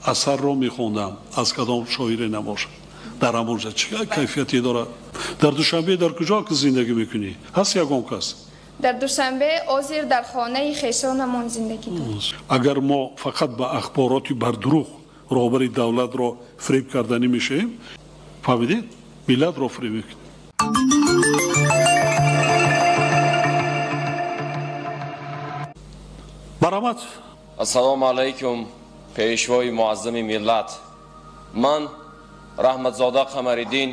Асарро мехондам, аз кадом шоире набошад. Дар ҳамонҷа чӣ кайфияте дорад? Дар Душанбе дар куҷо ки зиндагӣ мекунӣ? Ҳаст ягон кас? Дар Душанбе озир дар хонаи хешонамон зиндагӣ дорем. Агар мо фақат ба ахбороти бардурӯғ роҳбари давлатро фиреб карданӣ мешавем, фаҳмидед? Миллатро фиреб мекунем. Марҳамат. Ассалому алайкум, пешвои муаззами миллат. Ман Раҳматзода Қамариддин,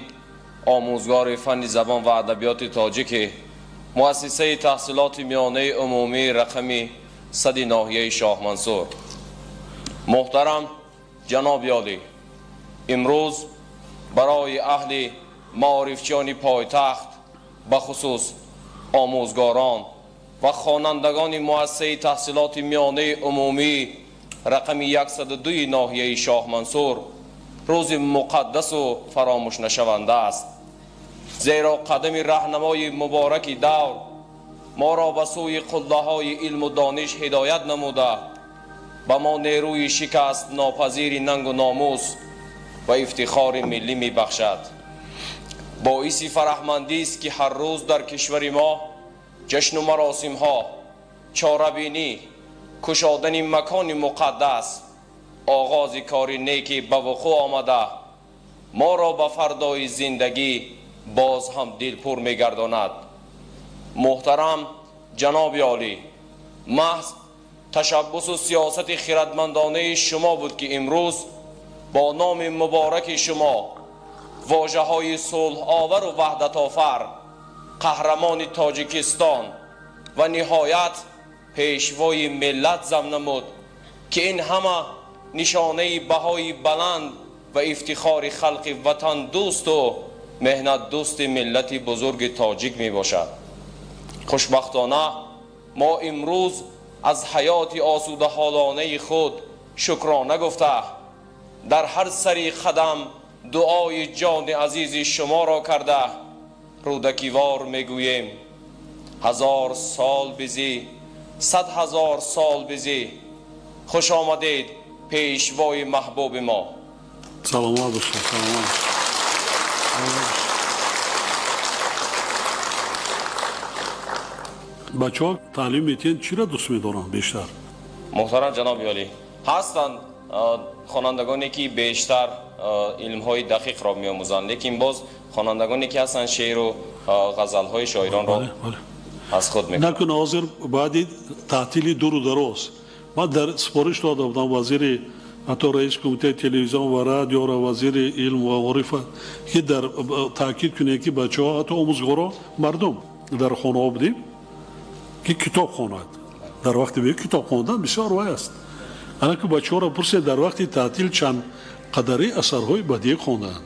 омӯзгори фанни забон ва адабиёти тоҷики муассисаи таҳсилоти миёнаи умумии рақами 100 ноҳияи Шоҳмансур. Муҳтарам ҷаноби олӣ, имрӯз барои аҳли маорифчиёни пойтахт, бахусус омӯзгорон ва хонандагони муассисаи таҳсилоти миёнаи умумии рақами 102 ноҳияи Шоҳмансур рӯзи муқаддасу фаромӯшнашаванда аст. Зеро қадами раҳнамои мубораки давр моро ба сӯи қуллаҳои илму дониш ҳидоят намуда, ба мо нерӯи шикаст нопазири нангу номус ва ифтихори миллӣ мебахшад. Боиси фараҳмандист, ки ҳар рӯз дар кишвари мо ҷашну маросимҳо, чорабинӣ, кушодани макони муқаддас, оғози кори неки ба вуқӯъ омада, моро ба фардои зиндагӣ боз ҳам дилпур мегардонад. Муҳтарам ҷаноби олӣ, маҳз ташаббусу сиёсати хирадмандонаи шумо буд, ки имрӯз бо номи мубораки шумо вожаҳои сулҳовару ваҳдатофар, қаҳрамони Тоҷикистон ва ниҳоят пешвои миллат зам намуд, ки ин ҳама нишонаи баҳои баланд ва ифтихори халқи ватандӯсту меҳнатдӯсти миллати бузурги тоҷик мебошад. Хушбахтона мо имрӯз аз ҳаёти осудаҳолонаи худ шукрона гуфта, дар ҳар сари қадам дуои ҷони азизи шуморо карда, рӯдакивор мегӯем: ҳазор сол бизӣ, 100,000 сол бизӣ. Хуш омадед, пешвои маҳбуби мо. Саломат бошед, саломат. Бачаҳо таълим метиҳанд, чиро дӯст медоранд бештар? Муҳтарам ҷаноби олӣ, ҳастанд хонандагоне, ки бештар илмҳои дақиқро меомӯзанд, лекин боз хонандагоне, ки ҳастанд, шеъру ғазалҳои шоиронро аз худ мекунанд. Накун, ҳозир баъди таътили дуру дароз ман дар супориш дода будам вазири, ҳатто раиси кумитаи телевизион ва радиоро, вазири илм ва маорифа, ки дар таъкид кунед, ки бачаҳо, ҳатто омӯзгоро, мардум дар хонаҳо будем, ки китоб хонад. Дар вақти бе китоб хондан бисёр вай аст. Ана ки бачаҳоро пурсед, дар вақти таътил чанд қадари асарҳои бадиӣ хондаанд.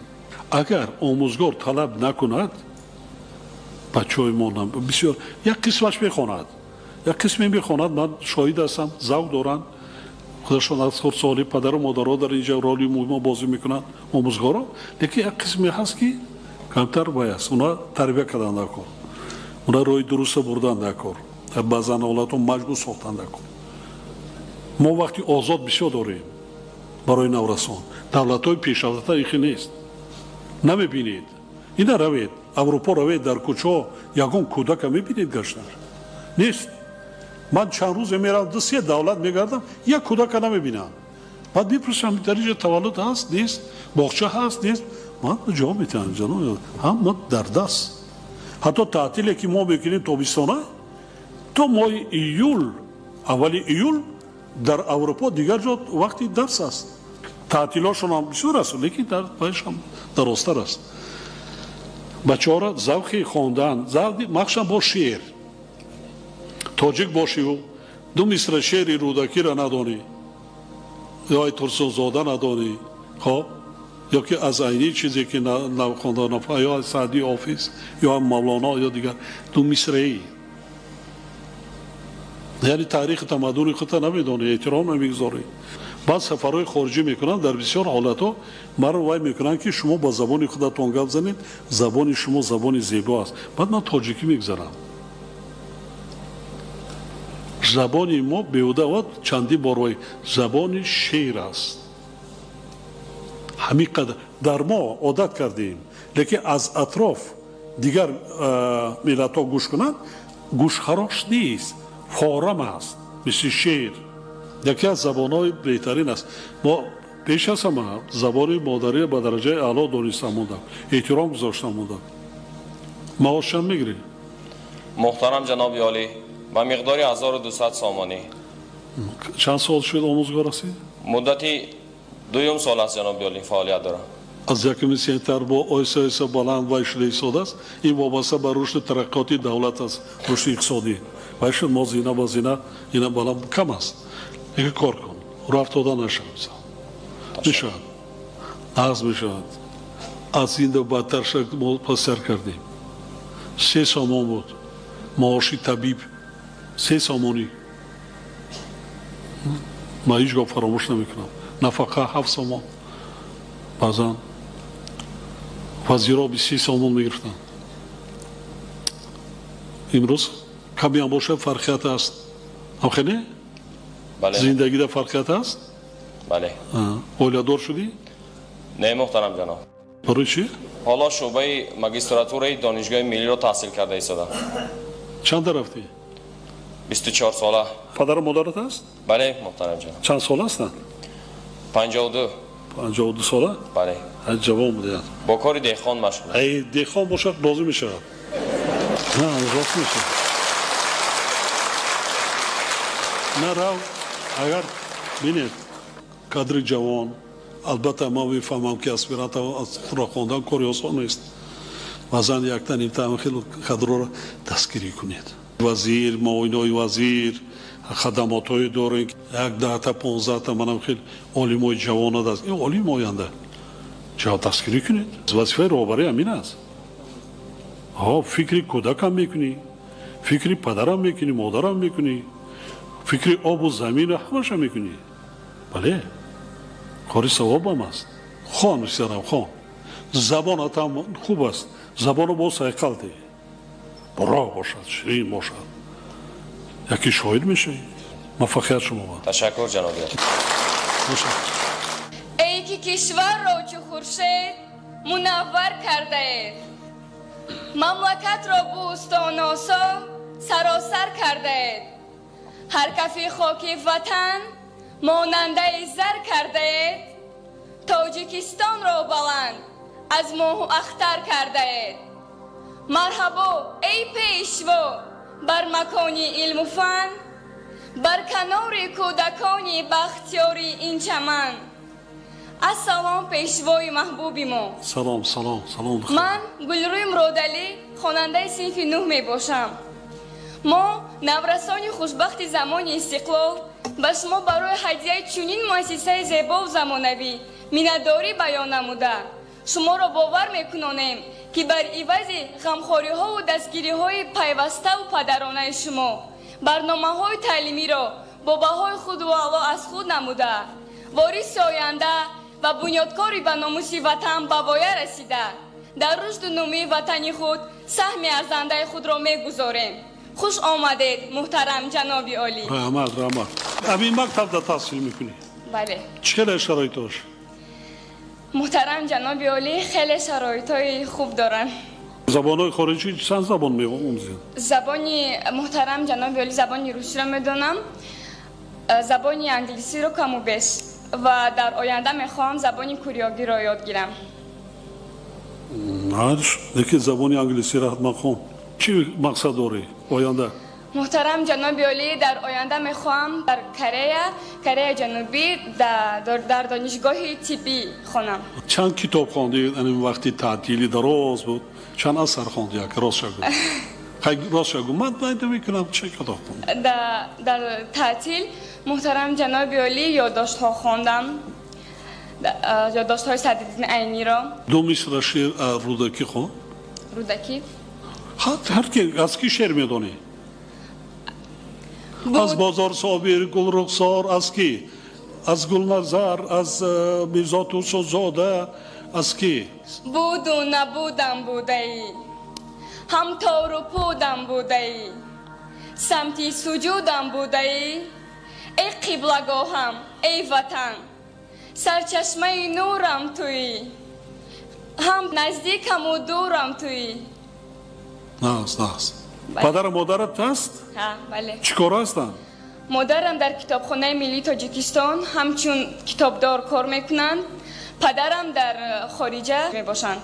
Агар омӯзгор талаб накунад, бачаҳои мо бисёр як қисмаш мехонад, як қисме мехонад. Ман шоҳид ҳастам, завқ доранд худашон аз хурдсолӣ, падару модаро дар инҷа роли муҳима бозӣ мекунанд, омӯзгоро. Лекин як қисме ҳаст, ки камтар вай аст. Уна тарбия кардан дар кор, уна роҳи дуруста бурдан дар кор, баъзан ҳолатҳо маҷбур сохтан дар кор. Мо вақти озод бисёр дорем барои наврасон. Давлатҳои пешрафта ихи нест, намебинед. Ина равед Аврупо, равед, дар кӯчаҳо ягон кӯдака мебинед гаштар нест. Ман чанд рӯзе меравам, 2-3 давлат мегардам, як кӯдака намебинам. Баъд мепурсам, дар инҷа таваллуд ҳаст нест, боғча ҳаст нест. Ман ҷавоб метиҳам, ҷаноб, ҳама дар даст. Ҳатто таътиле, ки мо мекунем тобистона, то моҳи июл, аввали июл, дар Аврупо дигар ҷо вақти дарс аст. Таътилошон ҳам бисёр аст, лекин дар пайшам дарозтар аст. Бачаҳоро завқи хондан, завқи махсусан бо шеър. Тоҷик бошиву ду мисра шеъри Рӯдакиро надонӣ, ё Турсунзода надонӣ, хоб, ё ки аз айни чизе, ки нахонда, ё аз Саъдии Ҳофиз, ё Мавлоно, ё дигар ду мисраӣ, яъне таърихи тамаддуни худта намедонӣ, эҳтиром намегузорӣ. Баъд сафарҳои хориҷӣ мекунанд, дар бисёр ҳолатҳо маро вай мекунанд, ки шумо ба забони худатон гап занед, забони шумо забони зебо аст. Баъд ман тоҷикӣ мегузарам. Забони мо беҳуда чандин бор вай забони шеър аст. Ҳамин қадар дар мо одат кардем, лекин аз атроф дигар миллатҳо гӯш кунанд, гӯшхарош нест, форам аст, мисли шеър. Яке аз забонҳои беҳтарин аст. Мо пеш аз ҳама забони модариро ба дараҷаи аъло дониста мондам, эҳтиром гузошта мондам. Маош чанд мегирӣ? Муҳтарам ҷаноби олӣ, ба миқдори 1200 сомонӣ. Чанд сол шуд омӯзгор ҳастӣ? Муддати дуюм сол аст ҷаноби олӣ фаъолият дорам. Аз 1 сентябр бо оҳиста оҳиста баланд вай шуда истодааст. Ин вобаста ба рушди тараққиёти давлат аст, рушди иқтисодӣ. Вай шуд, мо зина ба зина ина баланд кам аст. Лекин кор кун, рафтода нашавад. Мешавад, нағз мешавад. Аз ин бадтар шак мо пасар кардем. 3 сомон буд маоши табиб, 3 сомонӣ. Ман ҳеҷ гоҳ фаромӯш намекунам. Нафақа 7 сомон, баъзан вазиро 23 сомон мегирифтанд. Имрӯз камиам бошад фарқият аст. Ҳамхеле? Зиндагида фарқият аст? Бале. Оиладор шудӣ? Не, муҳтарам ҷаноб. Барои чӣ? Ҳоло шӯъбаи магистратураи донишгоҳи миллиро таҳсил карда истодам. Чанда рафтӣ? 24 сола. Падару модарат аст? Бале, муҳтарам ҷаноб. Чанд сола ҳастанд? 52. 52 сола? Бале. Ҷавон будият. Бо кори деҳқон машғул. Ай, деҳқон бошад розӣ мешавад. Рост мешавад. На рав, агар бинед, кадри ҷавон, албатта ман мефаҳмам ки аспирантро хондан кори осон нест. Баъзан якта нимта хеле кадрро дастгирӣ кунед. Вазир, муоинои вазир, хадамотҳое дорем, як 10та 15та манам хеле олимои ҷавона даст. Ин олим оянда. Ҷавоб дастгирӣ кунед. Вазифаи роҳбарӣ ҳамин аст. Фикри кӯдакам мекунӣ, фикри падарам мекунӣ, модарам мекунӣ, фикри обу замина ҳамаша мекунӣ. Бале, кори савобам аст. Хон, писарам, хон. Забонатам хуб аст. Забоно боз сайқал деҳ. Роҳ бошад, ширин бошад. Яке шоир мешавӣ. Муваффақият шумо бод. Ташаккур ҷаноби. Эй ки кишварро чу хуршед мунаввар кардаед, мамлакатро бӯстоносо саросар кардаед, ҳар кафи хоки ватан монандаи зар кардаед, Тоҷикистонро баланд аз моҳу ахтар кардаед. Марҳабо, эй пешво, бар макони илму фан, бар канори кӯдакони бахтиёри ин чаман. Ассалом, пешвои маҳбуби мо. Салом, салом, салом. Ман Гулрӯи Муродалӣ, хонандаи синфи 9 мебошам. Мо наврасони хушбахти замони истиқлол ба шумо барои ҳадияи чунин муассисаи зебову замонавӣ миннатдорӣ баён намуда, шуморо бовар мекунонем, ки бар ивази ғамхориҳову дастгириҳои пайваставу падаронаи шумо барномаҳои таълимиро бо баҳои худу аъло аз худ намуда, вориси оянда ва бунёдкори ба номуси ватан ба воя расида, дар рушду нумӯи ватани худ саҳми арзандаи худро мегузорем. Хуш омадед, муҳтарам ҷаноби олӣ. Раҳмат, раҳмат. Ҳамин мактабда таҳсил мекунӣ? Бале. Чӣ хеле шароитош? Муҳтарам ҷаноби олӣ, хеле шароитҳои хуб доранд. Забонҳои хориҷӣ чанд забон меомӯзед? Забони муҳтарам ҷаноби олӣ, забони русиро медонам, забони англисиро каму беш ва дар оянда мехоҳам забони кӯриёгиро ёд гирам. Лекин забони англисиро ҳатман хон. Чӣ мақсад дорӣ оянда? Муҳтарам ҷаноби олӣ, дар оянда мехоҳам дар Кореяи Ҷанубӣ дар донишгоҳи тиббӣ хонам. Чанд китоб хондӣ? Ин вақти таътили дароз буд. Чанд асар хондӣ? Як рост шагӯ. Рост шагӯ. Ман намекунам чӣ китоб хондӣ. Дар таътил муҳтарам ҷаноби олӣ ёддоштҳо хондам. Ёддоштҳои Садриддин Айниро. Ду мисра шеър Рӯдакӣ хон. Рӯдакӣ? Ҳар ки аз ки шеър медонӣ? Аз Бозор Собир, Гулрухсор, аз ки? Аз Гулназар, аз Мирзо Турсунзода, аз ки? Буду набудам будаӣ, ҳам тору пудам будаӣ, самти суҷудам будаӣ, эй қиблагоҳам, эй ватан, Сарчашмаи нурам туӣ, ҳам наздикаму дурам туӣ. Нағз, нағз. Падару модарат ҳаст? Ҳа, бале. Чӣ кор ҳастанд? Модарам дар китобхонаи миллии Тоҷикистон ҳамчун китобдор кор мекунанд, падарам дар хориҷа мебошанд.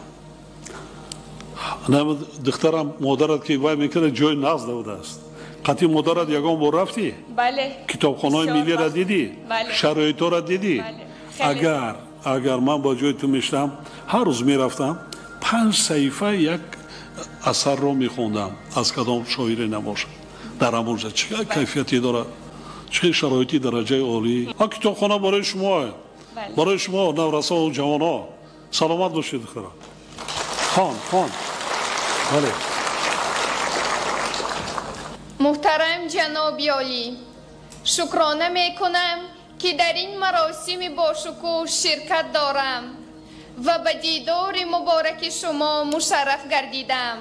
Духтарам, модарат ки вай мекунад, ҷои нағз будааст. Қатъи модарат ягон бор рафтӣ? Бале. Китобхонаи миллиро дидӣ? Шароитҳоро дидӣ? Агар ман ба ҷои ту мешудам, ҳар рӯз мерафтам, 5 саҳифа як асарро мехондам, аз кадом шоире набошад. Дар ҳамонҷа чӣ кайфияте дорад, чӣ шароити дараҷаи олӣ. Ҳа, китобхона барои шумо, барои шумо наврасову ҷавонҳо. Саломат бошед, духтарам. Хон, хон. Бале. Муҳтарам ҷаноби олӣ, шукрона мекунам, ки дар ин маросими бошукӯҳ ширкат дорам ва ба дидори мубораки шумо мушарраф гардидам.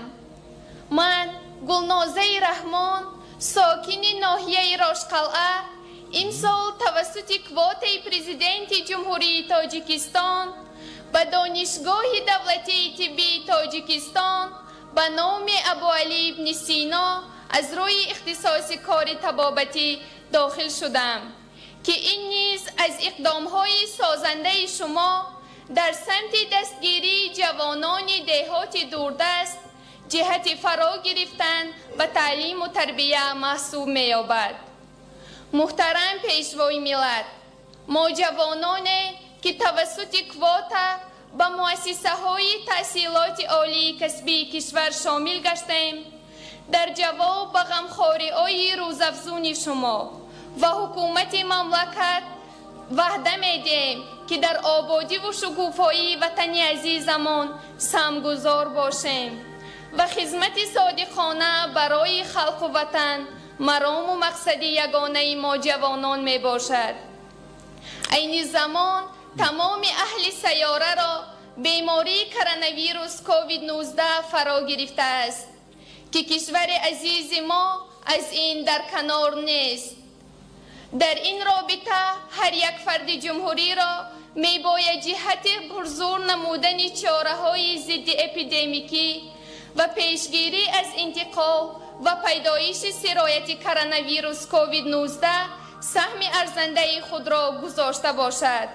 Ман Гулнозаи Раҳмон, сокини ноҳияи Рошқалъа, имсол тавассути квотаи президенти Ҷумҳурии Тоҷикистон ба Донишгоҳи давлатии тиббии Тоҷикистон ба номи Абуалӣ ибни Сино аз рӯи ихтисоси кори табобатӣ дохил шудам, ки ин низ аз иқдомҳои созандаи шумо дар самти дастгирии ҷавонони деҳоти дурдаст ҷиҳати фаро гирифтан ба таълиму тарбия маҳсуб меёбад. Муҳтарам пешвои миллат, мо ҷавононе, ки тавассути квота ба муассисаҳои таҳсилоти олии касбии кишвар шомил гаштем, дар ҷавоб ба ғамхориҳои рӯзафзуни шумо ва ҳукумати мамлакат ваъда медиҳем, ки дар ободиву шукуфоии ватани азизамон самгузор бошем ва хизмати содиқона барои халқу ватан марому мақсади ягонаи мо ҷавонон мебошад. Айни замон тамоми аҳли сайёраро бемории коронавирус COVID-19 фаро гирифтааст, ки кишвари азизи мо аз ин дар канор нест. Дар ин робита ҳар як фарди ҷумҳуриро мебояд ҷиҳати пурзур намудани чораҳои зидди эпидемикӣ ва пешгирӣ аз интиқол ва пайдоиши сирояти коронавирус COVID-19 саҳми арзандаи худро гузошта бошад.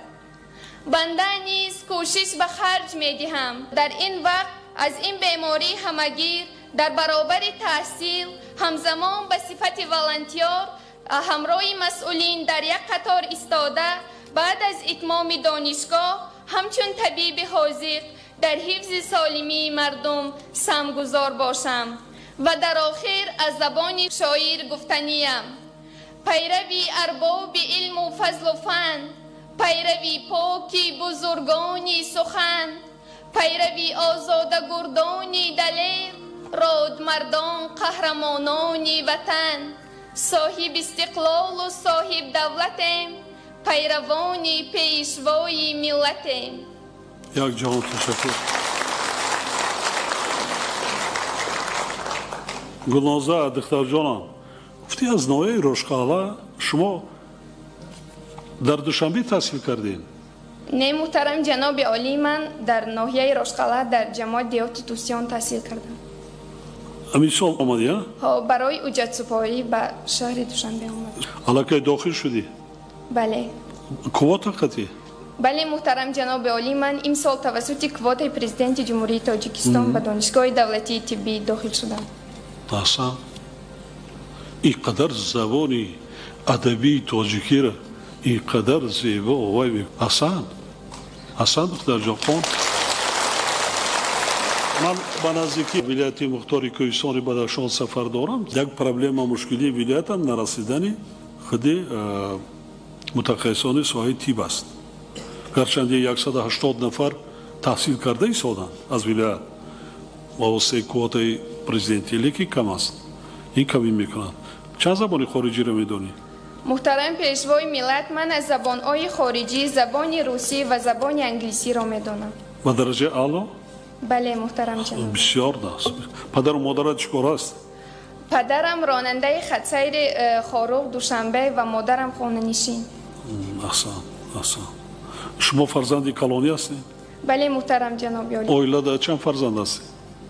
Банда низ кӯшиш ба харҷ медиҳам. Дар ин вақт аз ин беморӣ ҳамагир дар баробари таҳсил ҳамзамон ба сифати волонтёр ҳамроҳи масъулин дар як қатор истода, баъд аз итмоми донишгоҳ ҳамчун табиби ҳозиқ дар ҳифзи солимии мардум самгузор бошам. Ва дар охир аз забони шоир гуфтаниям: пайрави арбоби илму фазлу фан, пайрави поки бузургони сухан, пайрави озодагурдони далер, родмардон қаҳрамонони ватан, соҳиб истиқлолу соҳиб давлатем, пайравони пешвои миллатем. Як ҷаҳон ташаккур. Гулноза духтарҷонам, гуфтӣ аз ноҳияи Рошқалъа, шумо дар Душанбе таҳсил кардед? Не, муҳтарам ҷаноби олӣ, ман дар ноҳияи Рошқалъа дар ҷамоати деҳоти Тӯсиён таҳсил кардам. Ҳамин сол омадӣ, а? Ҳо, барои ҳуҷҷатсупорӣ ба шаҳри Душанбе омадам. Аллакай дохил шудӣ? Бале. Квота қатӣ? Бале, муҳтарам ҷаноби олӣ, ман имсол тавассути квотаи президенти Ҷумҳурии Тоҷикистон ба Донишгоҳи давлатии тиббӣ дохил шудам. Аҳсан. Ин қадар забони адабии тоҷикиро ин қадар зебо овай. Аҳсан, аҳсан, духтарҷон, хон. Ман ба наздикии вилояти мухтори Кӯҳистони Бадахшон сафар дорам. Як проблема, мушкилии вилоятам нарасидани худи мутахассисони соҳаи тиб аст. Гарчанде 180 нафар таҳсил карда истоданд аз вилоят ба воситаи квотаи президентӣ, лекин кам аст. Ин камӣ мекунад. Чанд забони хориҷиро медонӣ? Муҳтарам пешвои миллат, ман аз забонҳои хориҷӣ забони русӣ ва забони англисиро медонам. Ба дараҷаи аъло? Бале, муҳтарам ҷаноб. Бисёр даст. Падару модарат чӣ кор аст? Падарам ронандаи хатсайри Хоруғ Душанбе ва модарам хонанишин. Аҳсан, аҳсан. Шумо фарзанди калонӣ ҳастед? Бале, муҳтарам ҷаноби олӣ. Оилада чанд фарзанд ҳастед?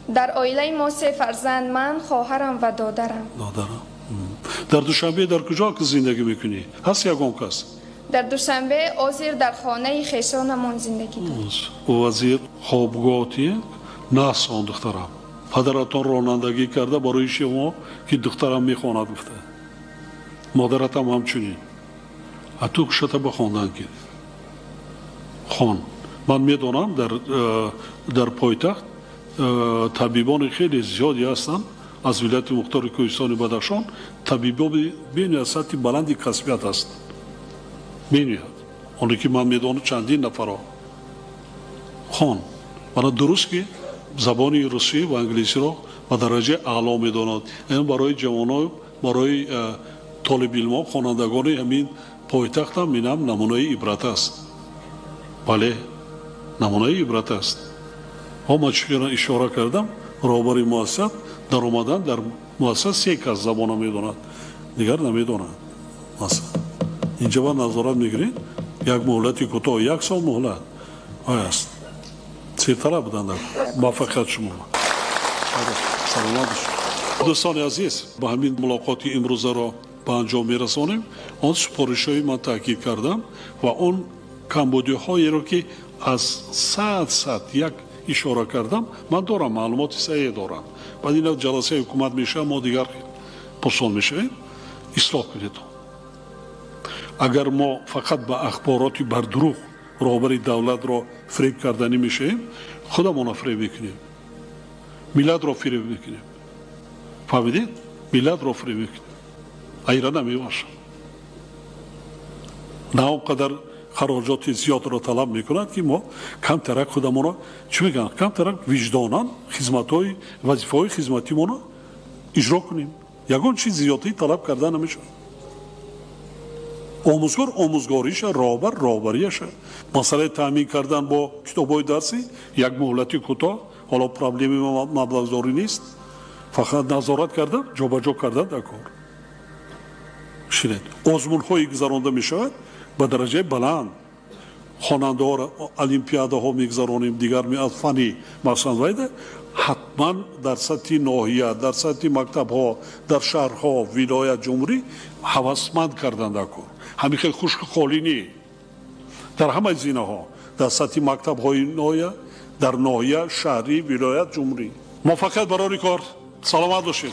Дар оилаи мо се фарзанд: ман, хоҳарам ва додарам. Додарам. Дар Душанбе дар куҷо зиндагӣ мекунӣ? Ҳаст ягон кас? Дар Душанбе ҳозир дар хонаи хешонамон зиндагӣ дорем. Вазир хобгоҳ насон духтарам. Падаратон ронандагӣ карда барои шумо ки духтарам мехонад гуфта. Модаратам ҳамчунин. А ту хушата ба хондан ки. Хон. Ман медонам дар пойтахт табибони хеле зиёде ҳастанд аз вилояти мухтори Кӯҳистони Бадахшон, табибони бениҳоят сатҳи баланди касбият ҳастанд. Бениҳоят. Оне ки ман медонам чандин нафарҳо. Хон. Мана дуруст ки забони русӣ ва англисиро ба дараҷаи аъло медонад. Ин барои ҷавоно, барои толибилмо, хонандагони ҳамин пойтахтам инам намунаи ибрат аст. Бале, намунаи ибрат аст. Ман чӣ ишора кардам, роҳбари муассиса дар омадан дар муассиса се кас забона медонад, дигар намедонад. Масалан, инҷа ба назорат мегиред, як муҳлати кӯтоҳ, як сол муҳлат аст. Серталаб буданд муваффақият шумо. Саломат бошед. Дӯстони азиз, ба ҳамин мулоқоти имрӯзаро ба анҷом мерасонем. Он супоришҳои ман таъкид кардам ва он камбудиҳоеро ки аз сад як ишора кардам, ман дорам, маълумоти саҳеҳ дорам. Баъд ин ҷаласаи ҳукумат мешавад, мо дигар пурсон мешавем. Ислоҳ кунед. Агар мо фақат ба ахбороти бардурӯғ роҳбари давлатро фиреб карданӣ мешавем, худамонро фиреб мекунем, миллатро фиреб мекунем. Фаҳмидед? Миллатро фиреб мекунем. Айра намебошад. На он қадар хароҷоти зиёдро талаб мекунад, ки мо камтарак худамонро чӣ мегӯянд, камтарак виҷдонан хизматҳои вазифаҳои хизматимонро иҷро кунем. Ягон чиз зиёдӣ талаб карда намешавад. Омӯзгор омӯзгориша, роҳбар роҳбарияша. Масъалаи таъмин кардан бо китобҳои дарсӣ як муҳлати кӯтоҳ, ҳоло проблеми маблағзорӣ нест, фақат назорат кардан, ҷобаҷо кардан дар кор. Шинед, озмунҳое гузаронда мешавад ба дараҷаи баланд. Хонандаҳоро олимпиадаҳо мегузаронем, дигар аз фанни махсусан вайда ҳатман дар сатҳи ноҳия, дар сатҳи мактабҳо, дар шаҳрҳо, вилоят, ҷумҳурӣ ҳавасманд кардан дар кор. Ҳамин хел хушку холӣ не. Дар ҳамаи зинаҳо, дар сатҳи мактабҳои ноҳия, дар ноҳия, шаҳрӣ, вилоят, ҷумҳурӣ. Муваффақият барори кор. Саломат бошед.